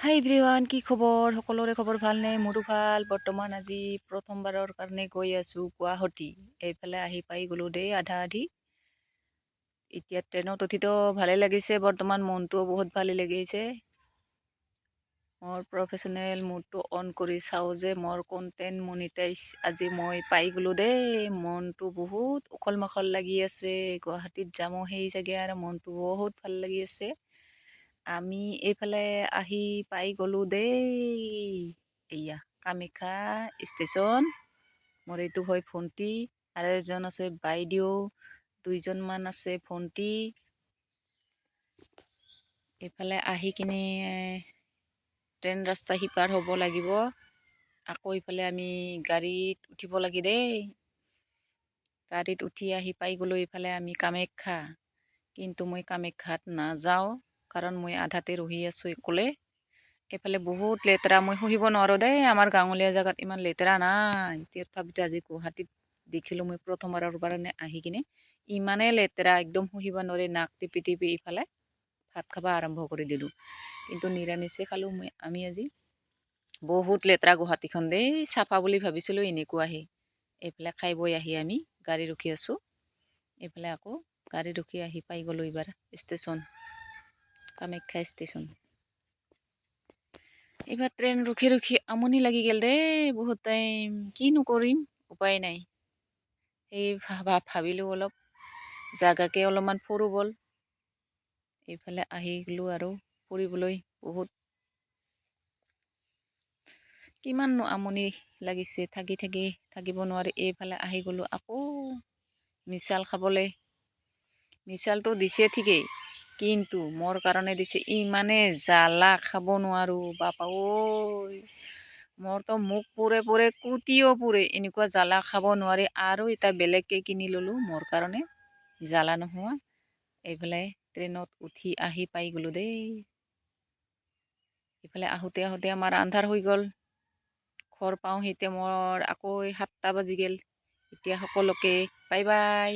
হাই everyone, কি খবৰ? সকলোৰে খবৰ ভালনে? মোৰো ভাল। বৰ্তমান আজি প্ৰথমবাৰৰ কাৰণে গৈ আছোঁ গুৱাহাটী। এইফালে আহি পাই গ'লোঁ দেই আধা আধি। এতিয়া ট্ৰেইনত উঠিতো ভালেই লাগিছে। বৰ্তমান মনটোও বহুত ভালে লাগিছে। মোৰ প্ৰফেচনেল মোডটো অন কৰি চাওঁ যে মোৰ কণ্টেণ্ট মনিটাইজ আজি মই পাই গ'লোঁ দেই। মনটো বহুত উখল মাখল লাগি আছে। গুৱাহাটীত যামো সেই চাগে আৰু মনটো বহুত ভাল লাগি আছে। আমি এইফালে আহি পাই গ'লোঁ দেই। এয়া কামাখ্যা ষ্টেচন। মোৰ এইটো হয় ভণ্টি আৰু এজন আছে বাইদেউ, দুইজনমান আছে ভণ্টি। এইফালে আহি কিনে ট্ৰেইন ৰাস্তা সিপাৰ হ'ব লাগিব। আকৌ ইফালে আমি গাড়ীত উঠিব লাগে দেই। গাড়ীত উঠি আহি পাই গ'লোঁ এইফালে আমি কামাখ্যা। কিন্তু মই কামাখ্যাত নাযাওঁ, কাৰণ মই আধাতে ৰহি আছোঁ অকলে। এইফালে বহুত লেতেৰা, মই সহিব নোৱাৰোঁ দেই। আমাৰ গাঁৱলীয়া জেগাত ইমান লেতেৰা নাই। তথাপিতো আজি গুৱাহাটীত দেখিলোঁ মই প্ৰথমবাৰৰ কাৰণে আহি কিনে ইমানেই লেতেৰা, একদম সহিব নোৱাৰি। নাক টিপি টিপি ইফালে ভাত খাব আৰম্ভ কৰি দিলোঁ। কিন্তু নিৰামিষে খালোঁ মই আমি আজি। বহুত লেতেৰা গুৱাহাটীখন দেই। চাফা বুলি ভাবিছিলোঁ, এনেকুৱাহে। এইফালে খাই বৈ আহি আমি গাড়ী ৰখি আছোঁ। এইফালে আকৌ গাড়ী ৰখি আহি পাই গ'লোঁ এইবাৰ ষ্টেচন, কামাখ্যা ষ্টেচন। এইবাৰ ট্ৰেইন ৰখি ৰখি আমনি লাগি গ'ল দেই বহুত টাইম। কিনো কৰিম, উপায় নাই। সেই ভাবিলোঁ অলপ জাগাকে অলপমান ফুৰোঁ ব'ল। এইফালে আহি গ'লোঁ আৰু ফুৰিবলৈ। বহুত কিমাননো আমনি লাগিছে থাকি থাকি, থাকিব নোৱাৰি। এইফালে আহি গ'লোঁ আকৌ মিছাল খাবলৈ। মিছালটো দিছে ঠিকেই, কিন্তু মোৰ কাৰণে দিছে ইমানে জ্বালা, খাব নোৱাৰোঁ বাপা ঐ। মোৰতো মুখ পুৰে পুৰে, কুটিও পুৰে, এনেকুৱা জ্বালা খাব নোৱাৰি। আৰু এটা বেলেগকৈ কিনি ল'লোঁ মোৰ কাৰণে জ্বালা নোহোৱা। এইফালে ট্ৰেইনত উঠি আহি পাই গ'লোঁ দেই। ইফালে আহোঁতে আহোঁতে আমাৰ আন্ধাৰ হৈ গ'ল। ঘৰ পাওঁহিতে মোৰ আকৌ 7টা বাজি গ'ল। এতিয়া সকলোকে বাই বাই।